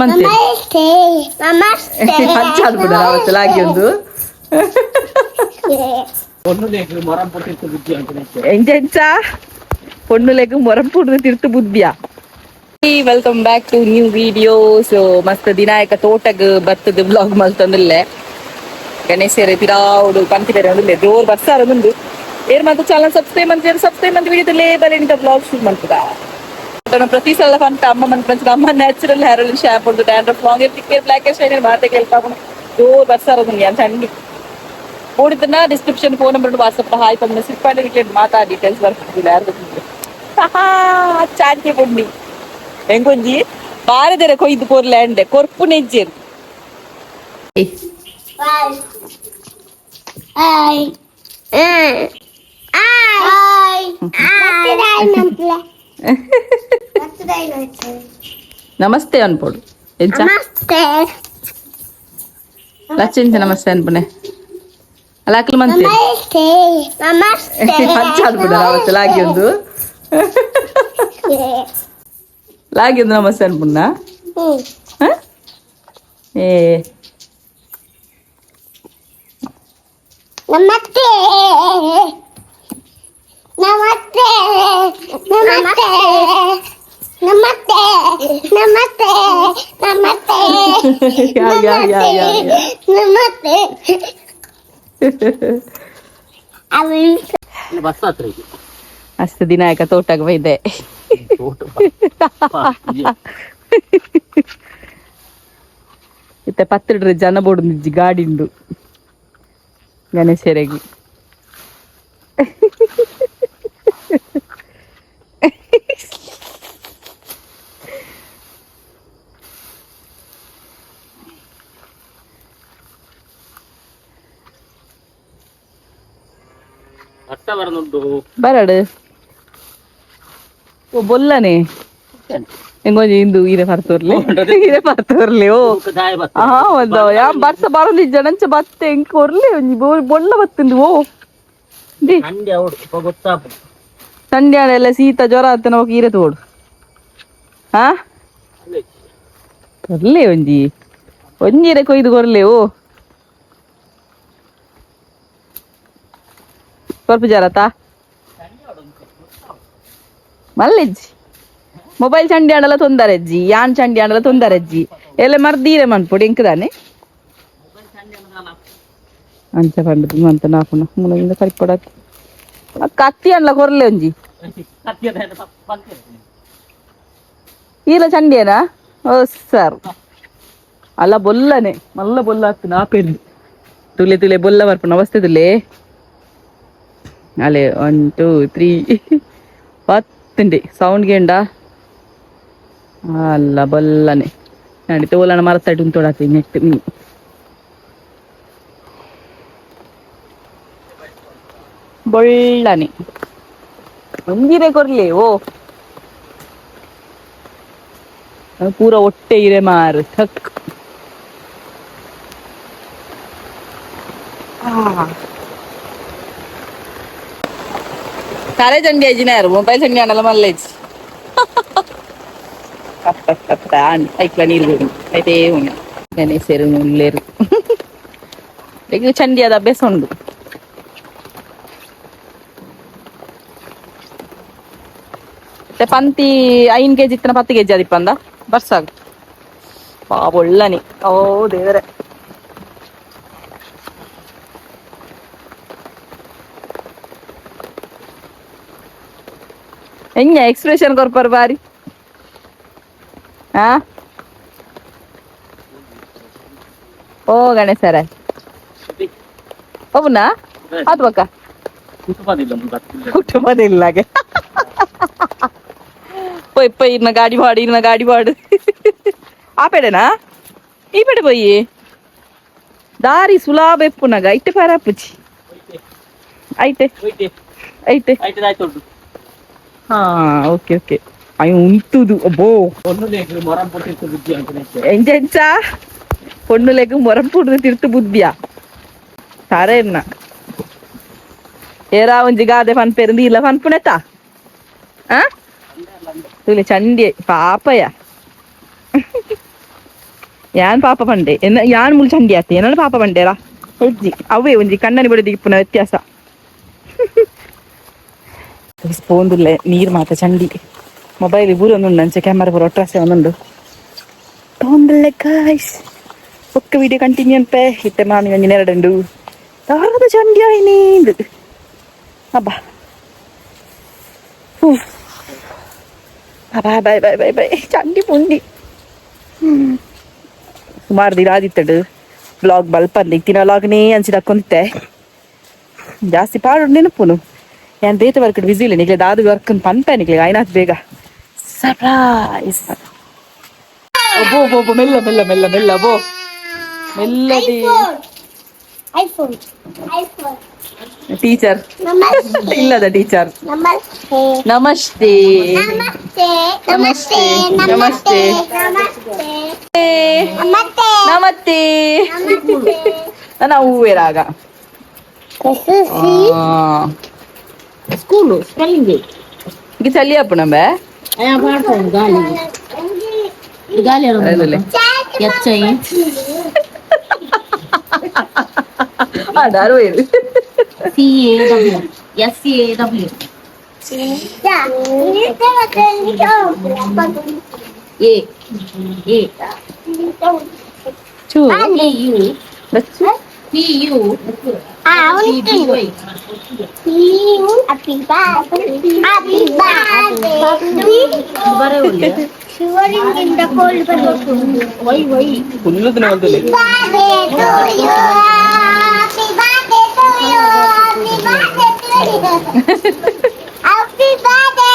ನಮಸ್ತೆ ನಮಸ್ತೆ. ಹಚ್ಚಾಡ್ಬಿಡ ಅವತ್ತು ಲಾಗಿ ಒಂದು. ಎಂಚ ಪೊಣ್ಣುಲೆಗ್ ಮೊರಂಪುಡ್ದು ತಿರ್ತು ಬುದ್ಧಿಯ. Welcome back to new video. So ಮಸ್ತ್ ದಿನಾಯಕ ತೋಟಗ್ ಬತ್ತದ ಬ್ಲಾಗ್ ಮಲ್ತೊಂದುಲ್ಲೆ. ಗಣೇಶರೇ ಪಿರಾವುಡು ಪಂತಿ ಬೇರೆ ಉಂಡುಲ್ಲೆ, ಜೋರ್ ಬರ್ಸಾರ ಉಂಡು. ಏರ್ ಮಾತ ಚಾನಲ್ ಸಬ್ಸ್ಕ್ರೈಬ್ ಮಂತ್, ಸಬ್ಸ್ಕ್ರೈಬ್ ಮಂತ್ ವಿಡಿಯೋ ಬಲೆ ಬ್ಲಾಗ್ ಶೂಟ್ ಮಲ್ಪುದ. ಪ್ರತಿ ಸಲ ಪಂತ ಅಮ್ಮ ಮನ್ಪಂಚ ಅಮ್ಮ natural hair oil shampoo, dandruff, long hair, thick, black shine ಮಾತೆ ಕೇಳ್ಪಾಪುಂಡು. ಜೋರ್ ಬರ್ಸಾರ ಉಂಡು ಅಂತ ಚಂಡಿ ಓಡಿತನ. Description phone number, WhatsApp hi ಪಂಡ ಸ್ಲಿಪ್ ಆಂಡ್ ಮಾತಾ ಡೀಟೇಲ್ಸ್ ಬರ್ತಿಲ್ಲ. ಯಾರು ಗೊತ್ತಿಲ್ಲ ಚಾಂಟಿ ಪುಂಡಿ ಎಂಗೊಂಜಿ ಬಾರದೆರೆ ಕೊಯ್ದು ಕೊರ್ಲೆ ಅಂಡೆ ಕೊರ್ಪು ನೆಜ್ಜೆರ್. Bye. Hi. Hi. Hi. Namaste ಅನ್ಪೋಡು ಎಂಚ? ನಮಸ್ತೆ. ಲಚ್ಚೆಂಚ ನಮಸ್ತೆ ಅನ್ಪುನೆ ಅಲಾಕ್ಲು ಮಂತೆ. ನಮಸ್ತೆ ನಮಸ್ತೆ. ಹಚ್ಚಾಡ್ಬಿಡ ಅವತ್ತು ಲಾಗಿ ಒಂದು ಲಾಗಿ ಒಂದು ನಮಸ್ತೆ ಅನ್ಪುಣ್ಣ. ಏ. ನಮಸ್ತೆ ನಮಸ್ತೆ ನಮಸ್ತೆ ನಮಸ್ತೆ ನಮಸ್ತೆ ನಮಸ್ತೆ. ಯಾ ಯಾ ಯಾ ಯಾ ಯಾ. ನಮಸ್ತೆ. ಬಸ್ ಹತ್ರ ಇದು. ಅಷ್ಟು ದಿನಾಯಕ ತೋಟಕ್ಕೆ ಬೈದೆ. ತೋಟ. ಇತ್ತೆ ಪತ್ತಿಡ್ರೆ ಜನ ಬೋಡು ನಿಜ್ಜಿ ಗಾಡಿ ಉಂಡು ಗಣೇಶರಿಗೆ. ಅಟ್ಟ ಬರನುಂಟು. ಬರಡು ಓ ಬೊಲ್ಲನೆ ಎಂಗೊಂಜಿ ಇಂದು ಈರೆ ಪರ್ತೋರ್ಲೆ ಈರೆ ಪರ್ತೋರ್ಲೆ ಓ. ದಾಯ ಬತ್ತ. ಆ ಒಂದು ಯಾ ಬರ್ಸ ಬರೋದಿಜ್ಜ ನಂಚ ಬತ್ತೆ ಎಂಕ್ ಕೊರ್ಲೆ ಒಂಜಿ ಬೊಲ್ಲ ಬತ್ತುಂಡು ಓ the. ಅಂಡಿ ಅವಡು ಗೊತ್ತಾಪು. ಸಂಡ್ಯಾಳೆಲ್ಲ ಶೀತ ಜ್ವರ ಆತ ನಮಕ್ ಈರೆ ತೋಡು ಹಾ ಕೊರ್ಲೆ ಒಂಜಿ ಒಂಜಿರೆ ಕೊಯ್ದು ಕೊರ್ಲೆ ಓ ಕೊರ್ಪು ಜರತಾ ಮಲ್ಲೆಜ್ಜಿ ಮೊಬೈಲ್ ಚಂಡಿ ಆಂಡಲ ತೊಂದರೆ ಅಜ್ಜಿ, ಯಾನ್ ಚಂಡಿ ಆಂಡಲ ತೊಂದರೆ ಅಜ್ಜಿ. ಎಲ್ಲ ಮರ್ದೀರೆ ಮನ್ಪೊಡು ಎಂಕದಾನೆ ಅಂಚ ಪಂಡದು ಮಂತ ನಾಪುನ ಮುಲಗಿಂದ ಕರಿಪಡ ಕತ್ತಿ ಅಂಡ್ಲ ಕೊರ್ಲೆ ಒಂಜಿ. ಈಲ ಚಂಡಿಯನಾ? ಓ ಸರ್ ಅಲ್ಲ ಬೊಲ್ಲನೆ ಮಲ್ಲ ಬೊಲ್ಲ ಆತು ನಾಪೆರ್ದು ತುಲೆ ತುಲೆ ಬೊಲ್ಲ ಬರ್ಪು. ನಮಸ್ತೆ ತುಲೆ ಅಲೆ 1 2 3 ಪತ್ತುಂಡೆ ಸೌಂಡ್ ಗೇಂಡ ಅಲ್ಲ ಬೊಲ್ಲನೆ ನಡಿ ತೋಲನ ಮರತ್ತಡಿ ಉಂತೋಡಾತಿ ನೆಟ್ ಮೀನು ಬೊಳ್ಳನೆ ಒಂದಿರೆ ಕೊರ್ಲೆ ಓ ಪೂರ ಒಟ್ಟೆ ಇರೆ ಮಾರು ಥಕ್. ತರೆ ಚಂಡಿ ಅಜ್ಜಿನಾರು ಮೊಬೈಲ್ ಚಂಡಿ ಆಂಡಲ ಮಲ್ಲೇಜ್ ಕಪ್ಪ ಕಪ್ಪ ಐಕ್ಲ ನೀರು ಐತೇ ಉಂಡು. ಗಣೇಶರು ಉಲ್ಲೇರು ಈಗ ಚಂಡಿ ಅದ ಅಭ್ಯಾಸ ಉಂಡು. ಮತ್ತೆ ಪಂತಿ 5 ಕೆಜಿ ಇತ್ತನ 10 ಕೆಜಿ ಅದಿಪ್ಪಂದ ಬರ್ಸಾಗ ಪಾಪ ಒಳ್ಳನೆ. ಓ ದೇವರೇ. ಎಂಜ ಎಕ್ಸ್ಪ್ರೆಷನ್ ಕೊರ್ಪರ್ ಬಾರಿ ಆ ಓ ಗಣೇಶರ ಒಬ್ಬನಾ ಅದು ಬಕ್ಕ. ಕುಟುಂಬದಿಲ್ಲ. ಕುಟುಂಬದಿಲ್ಲಾಗೆ ಪೊಯ್ ಪೊಯ್ ಇರ್ನ ಗಾಡಿ ಬಾಡು ಇರ್ನ ಗಾಡಿ ಬಾಡು. ಆ ಪೆಡೆನಾ ಈ ಪೆಡೆ ಪೊಯ್ಯಿ ದಾರಿ ಸುಲಾಭ ಎಪ್ಪುನಗ ಐತೆ ಪಾರಾಪುಚಿ ಐತೆ ಐತೆ. ಆಯ್ತು ಆಯ್ತು. ಹಾ ಓಕೆ ಓಕೆ ಅಯ್ಯೋ ಉಂತುದು ಅಬ್ಬೋ. ಬುದ್ಧಿ ಎಂಚ ಎಂಚ ಪೊಣ್ಣುಲೆಗ್ ಮೊರಂಪುಡ್ದು ತಿರ್ತು ಬುದ್ಧಿಯ ಸರೆ ಇರ್ನ ಏರಾ ಒಂಜಿ ಗಾದೆ ಪನ್ಪೆರಂದು ಇಲ್ಲ ಪನ್ಪುನೆತ ಆ ತುಲೆ ಚಂಡಿ ಪಾಪಯ. ಯಾನ್ ಪಾಪ ಪಂಡೆ ಎನ್ನ ಯಾನ್ ಮುಲ್ ಚಂಡಿ ಆತೆ ಎನ್ನ ಪಾಪ ಪಂಡೇರಾ ಹೆಜ್ಜಿ ಅವೇ ಒಂಜಿ ಕಣ್ಣನಿ ಬಡಿದಿಗೆ ಪುನಃ ವ್ಯತ್ಯಾಸ. ಸ್ಪೋಂದುಲ್ಲೆ ನೀರ್ ಮಾತ ಚಂಡಿ ಮೊಬೈಲ್ ಪೂರ ಒಂದುಂಡು ಅಂಚೆ ಕ್ಯಾಮರಾ ಪೂರ ಒಟ್ರಾಸೆ ಒಂದುಂಡು ತೋಂದುಲ್ಲೆ ಗಾಯ್ಸ್. ಒಕ್ಕ ವಿಡಿಯೋ ಕಂಟಿನ್ಯೂ ಅನ್ಪೆ ಇತ್ತೆ ಮಾಮಿ ಒಂಜಿ ನೆರಡುಂಡು ದಾರದ ಚಂಡಿ ಆಯ್ನೀಂದು ಅಬ್ಬಾ. Bye bye bye bye bye ಚಂಡಿ ಪುಂಡಿ. ಸುಮಾರು ದಿನ ಆದಿತ್ತಡು ಬ್ಲಾಗ್ ಬಲ್ಪಂದು ಇತ್ತಿನ ವ್ಲಾಗ್ನೇ ಅಂಚಿ ದಕ್ಕೊಂದಿತ್ತೆ ಜಾಸ್ತಿ ಪಾಡು ನೆನಪುನು. ಯಾನ್ ಬೇತೆ ವರ್ಕ್ ಬಿಸಿ ಇಲ್ಲ ನಿಕ್ಲೆ ದಾದು ವರ್ಕ್ ಪನ್ಪೆ ನಿಕ್ಲೆ ಆಯ್ನಾತ್ ಬೇಗ ಸರ್ಪ್ರೈಸ್. ಒಬ್ಬೊ ಒಬ್ಬೊ ಮೆಲ್ಲ ಮೆಲ್ಲ ಮೆಲ್ಲ ಮೆಲ್ಲ ಬೋ ಮೆಲ್ಲದಿ. IPhone iPhone. ಟೀಚರ್. ನಮಸ್ತೆ. ಇಲ್ಲದ ಟೀಚರ್. ನಮಸ್ತೆ. ನಮಸ್ತೆ. ನಮಸ್ತೆ ನಮಸ್ತೆ ನಮಸ್ತೆ ನಮಸ್ತೆ ನಮಸ್ತೆ. ನಮಸ್ತೆ. ನಮಸ್ತೆ. ನನ್ನ ಹೂವೇ ರಾಗ. S school spelling. ಇದು ಚಳಿ ಅಪ್ಪು ನಮ್ಮ. ಗಾಲಿ ಗಾಲಿ. ಅಲ್ಲೇ. ಎಚ್ I ಅದಾರು ಏನು. C A W S A W A A ಚೂ P U P U P B Y. Happy birthday, happy birthday. ಶಿವಲಿಂಗಿಂದ ಕೋಲ್ಡ್ ಬರಬೇಕು. Why why. ಫುಲ್ಲು ಒಂದುಲೆ. Birthday to you, happy birthday to you, happy birthday to you, happy birthday.